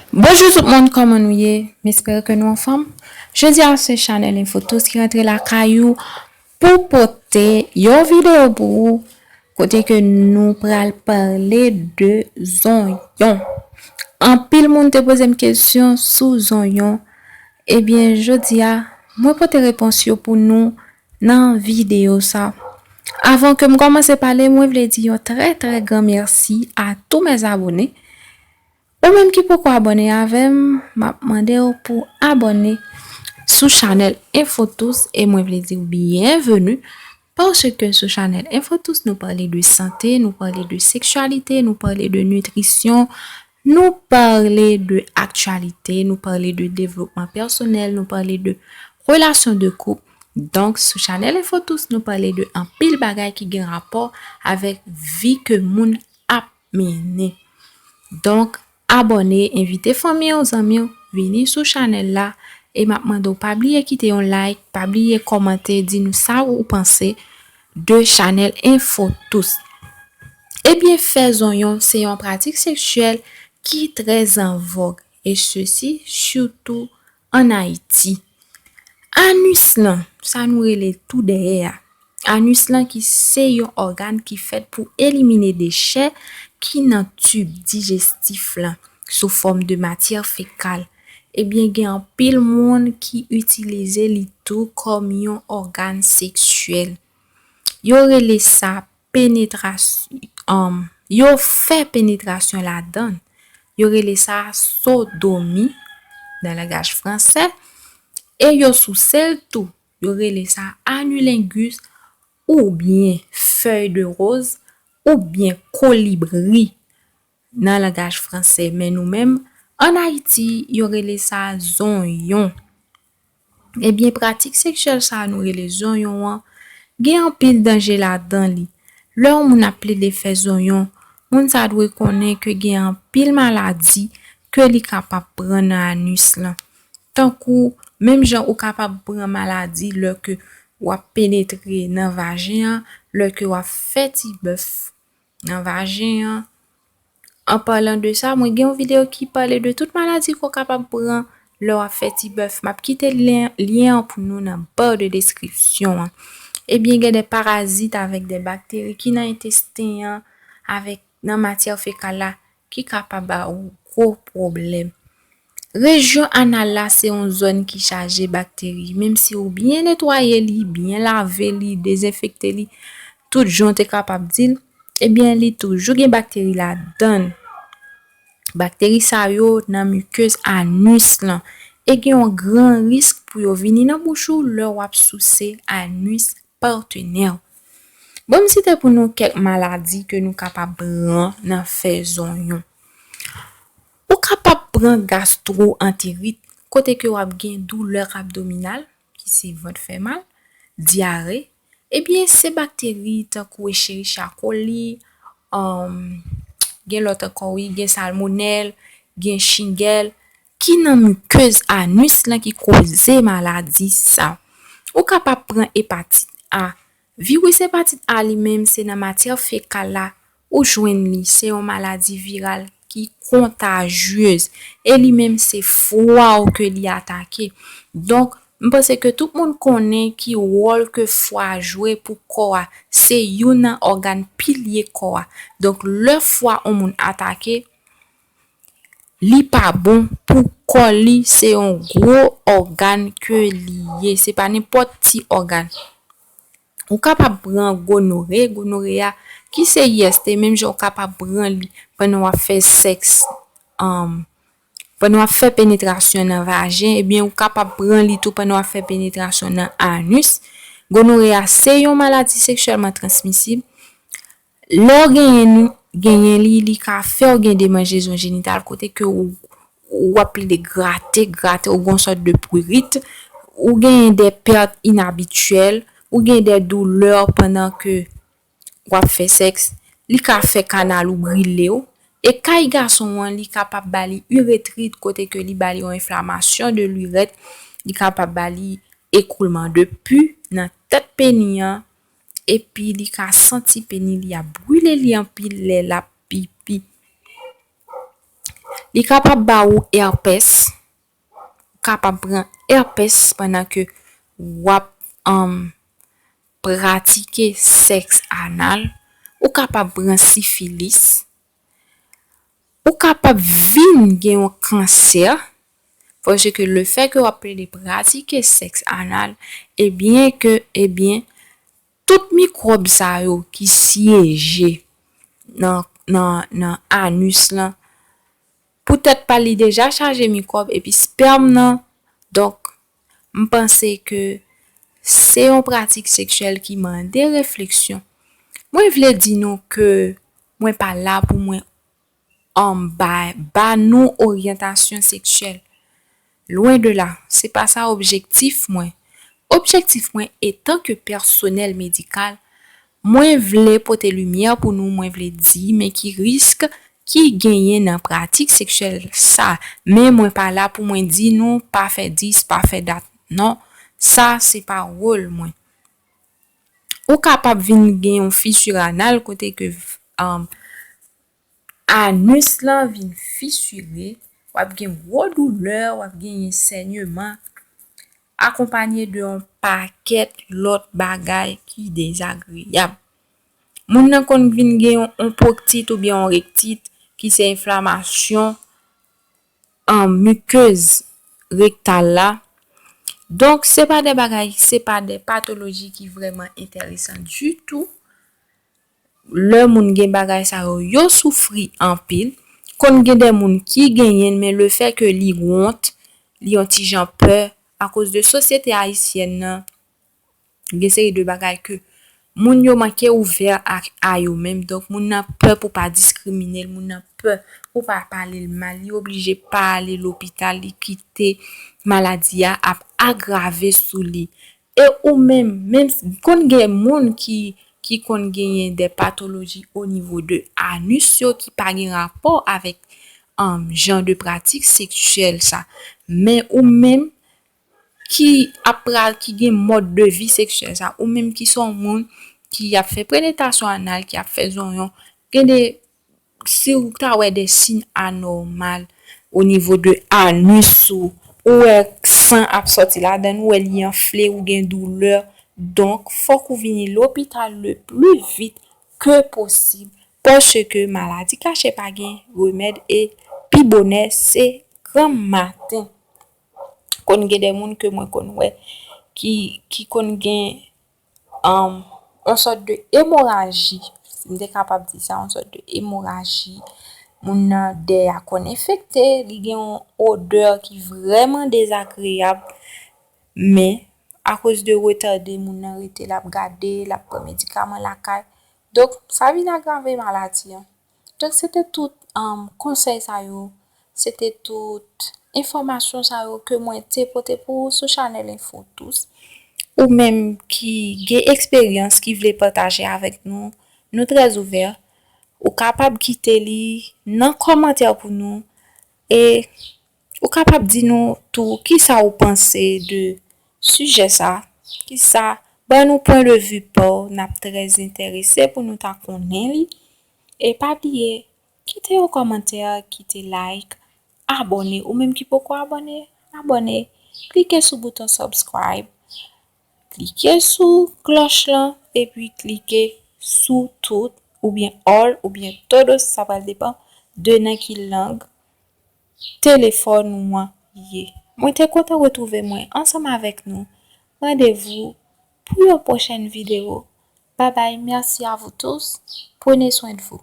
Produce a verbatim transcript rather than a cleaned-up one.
Bonjou tout moun, kòman nou ye? M espere ke nou anfòm. Jodi a se Chanèl Info Tous ki rantre lakay ou pou pote yon videyo pou ou, kote ke nou pral pale de zonyon. Anpil moun te poze m kesyon sou zonyon. Ebyen, jodi a, mwen pote repons yo pou nou nan videyo sa. Avan ke m kòmanse pale, mwen vle di yon trè, trè gran mèsi a tous mes abonnés. Ou menm ki poko abòne avè m, m ap mande w pou abòne sou chanèl Info Tous e mwen vle di w byenveni paske sou chanèl Info Tous nou pale de sante, nou pale de seksyalite, nou pale de nitrisyon, nou pale de aktyalite, nou pale de devlopman pèsonèl, nou pale de relasyon de koup. Donk, sou chanèl Info Tous nou pale de anpil bagay ki gen rapò avèk vi ke moun ap mennen. Donk, abòne, envite fanmi w, zanmi w, vini sou chanèl la. E m ap mande w pa bliye kite yon like, pa bliye kòmante, di nou sa ou panse de chanèl Info Tous. Ebyen, fè zonyon se yon pratik seksyèl ki trè an vòg, e sesi sitou an Ayiti. Anis lan, sa nou rele tou dèyè a. Anis lan ki se yon ògàn ki fèt pou elimine dechè ki nan tib dijestif lan sou fòm de matyè fekal. Ebyen, gen anpil moun ki itilize li tou kòm yon ògàn seksyèl. Yo rele sa penetrasyon, um, yo fè penetrasyon ladan l. Yo rele sa sodomi nan langaj fransè. E yo souse l tou. Yo rele sa anilingus oubyen fèy de roz oubyen kolibri nan langaj fransè. Men nou menm, an Ayiti, yo rele sa zonyon. Ebyen, pratik seksyèl sa a nou rele zonyon an, gen anpil danje ladan li. Lè yon moun ap plede fè zonyon, moun sa dwe konnen ke gen anpil maladi ke li kapab pran nan anis lan. Tankou, menm jan ou kapab pran maladi lè ke w ap penetre nan vajen an, lè ke w ap fè ti bèf nan vajen an. An palan de sa, mwen gen yon videyo ki pale de tout maladi ke w kapab pran lè w ap fè ti bèf. M ap kite lyen, lyen an pou nou nan ba de deskripsyon an. Ebyen, gen de parazit avèk de bakteri ki nan entesten an, avèk nan matyè fekal la, ki kapab ba ou gwo pwoblèm. Rejyon anal la se yon zòn ki chaje bakteri. Menm si ou byen netwaye li, byen lave li, dezenfekte li, tout jan w te kapab di l, ebyen, li toujou gen bakteri ladan l. Bakteri sa yo nan mikez anis lan. E gen yon gran risk pou yo vini nan bouch ou lè w ap souse anis patenè w. Bon, m site pou nou kèk maladi ke nou kapab pran nan fè zonyon. Ou kapab pran gastwoanterit, kote ke w ap gen doulè abdominal, ki se vant fè mal, dyare. Ebyen, se bakteri tankou Escherichia coli, um, gen lòt ankò, wi, gen salmonèl, gen shingles, ki nan mikez anis lan ki koze maladi sa. Ou kapab pran epatit A. Viris epatit A li menm se nan matyè fekal la ou jwenn li. Se yon maladi viral ki kontajyez. E li menm se fwa w ke li atake. Donk, m panse ke tout moun konnen ki wòl ke fwa jwe pou kò a. Se youn nan ògàn pilye kò a. Donk, lè fwa yon moun atake, li pa bon pou kò li, se yon gwo ògàn ke li ye, se pa nenpòt ti ògàn. Ou kapab pran gonore, gonore a ki se I S T, menm jan ou kapab pran li pandan w ap fè sèks, um, pandan w ap fè penetrasyon nan vajen, ebyen ou kapab pran li tou pandan w ap fè penetrasyon nan anis. Gonore a se yon maladi seksyèlman transmisib. Lè w genyen, genyen li, li ka fè w gen demanjezon jenital kote ke ou, ou ap plede grate, grate, ou gen yon sòt de pwirit, ou genyen de pèt inabityèl, ou gen de doulè pandan ke w ap fè sèks, li ka fè kanal ou brile w. E kay gason an, li kapab ba li iretrit kote ke li ba li yon enflamasyon de lirèt, li kapab ba li ekoulman de pi nan tèt peni an, epi li ka santi peni li ap brile li anpil lè l ap pipi. Li kapab ba ou èpès. Ou kapab pran èpès pandan ke w ap, um, pratike sèks anal. Ou kapab pran sifilis. Ou kapab vin gen yon kansè, paske le fè ke w ap plede pratike sèks anal, ebyen ke, ebyen, tout mikwòb sa yo ki syeje nan, nan, nan anis lan, poutèt pa li deja chaje mikwòb, epi spèm nan. Donk, m panse ke se yon pratik seksyèl ki mande refleksyon. Mwen vle di nou ke mwen pa la pou mwen, um, ba, ba nou oryantasyon seksyèl. Lwen de la, se pa sa objektif mwen. Objektif mwen, etan ke pèsonèl medikal, mwen vle pote limyè pou nou, mwen vle di men ki risk ki genyen nan pratik seksyèl sa. Men mwen pa la pou mwen di nou pa fè dis, pa fè dat. Non, sa se pa wòl mwen. Ou kapab vin gen yon fissure anal kote ke, um, anis lan vin fisire, w ap gen gwo doulè, w ap genyen sènyeman, akonpanye de yon pakèt lòt bagay ki dezagreyab. Moun nan konn vin gen yon, yon pwoktit oubyen yon rektit, ki se enflamasyon an mikez rektal la. Donk, se pa de bagay, se pa de patoloji ki vrèman enteresan ditou. Lè moun gen bagay sa yo, yo soufri anpil. Konn gen de moun ki genyen l, men le fè ke li wont, li yon ti jan pè, akoz de sosyete ayisyèn nan, gen seri de bagay ke moun yo manke ouvè a, a yo menm. Donk, moun nan pè pou pa diskrimine l, moun nan pè pou pa pale l mal, li oblije pa ale lopital, li kite maladi a ap agrave sou li. E ou menm, menm s-, konn gen moun ki, ki konn genyen de patoloji o nivo de anis yo ki pa gen rapò avèk, um, jan de pratik seksyèl sa. Men ou menm ki ap pral, ki gen mòd de vi seksyèl sa, ou menm ki se yon moun ki ap fè penetrasyon anal, ki ap fè zonyon, gen de, si w ta wè de siy anòmal o nivo de anis ou, ou wè san ap sòti ladan l, ou wè li anfle, ou gen doulè, donk, fòk ou vini lopital le pli vit ke posib, paske maladi kache pa gen remèd e pi bonè se granm maten. Konn gen de moun ke mwen konn wè ki, ki konn gen, um, yon sòt de emoraji, si m te kapab di sa, yon sòt de emoraji. Moun nan dèyè a konn enfekte, li gen yon odè ki vrèman dezagreyab, men akoz de retade moun nan rete, l ap gade, l ap pran medikaman lakay. Donk, sa vin agrave maladi an. Donk, se te tout, um, konsèy sa yo, se te tout enfòmasyon sa yo ke mwen te pote pou ou sou chanèl Enfo Tous. Ou menm ki gen eksperyans, ki vle pataje avèk nou, nou trè ouvè. Ou kapab kite li nan kòmantè pou nou. E ou kapab di nou tou kisa ou panse de sijè sa, kisa, ban nou pwen de vi pa w, n ap trè enterese pou nou ta konnen li. E pa bliye, kite yon kòmantè, kite like, abòne. Ou menm ki poko abòne, abòne. Klike sou bouton subscribe. Klike sou klòch lan, epi klike sou tout, oubyen all, oubyen todos, sa pral depann de nan ki lang telefòn ou an ye. Mwen te kontan retwouve mwen ansanm avèk nou. Randevou pou yon pwochèn videyo. Babay, merci à vous tous. Prenez soin de vous.